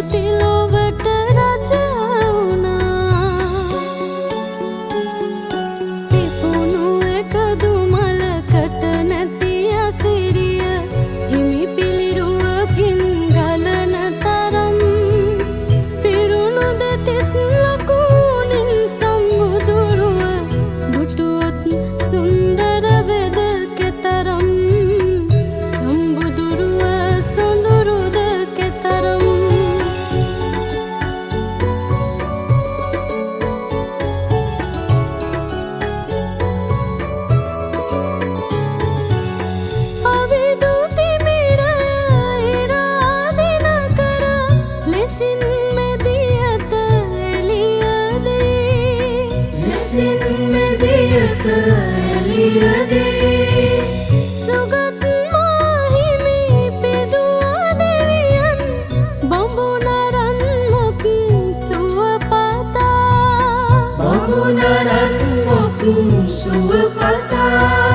ස්තුති ලොවට රජ වුණා. පිපුණු එකදු මලකට නැති අසිරිය හිමි පිළිරුවකින් ගලන තරම් පිරුණු දෙතිස් ලකුණින් සම්බුදුරුව දුටුවොත් සුන්දර වෙද කෙතරම්, සම්බුදුරුව සොඳුරුද කෙතරම්. අවිදු තිමිර ඉරාදින කර ලෙසින් මෙදියත එළිය දී, ලෙසින් මෙදියත එළිය දී. සුගත් මාහිමි පිදුවා දෙවියන් බඹුනරන් මොක් සුවපතා, බඹුනරන් මොක් සුවපතා.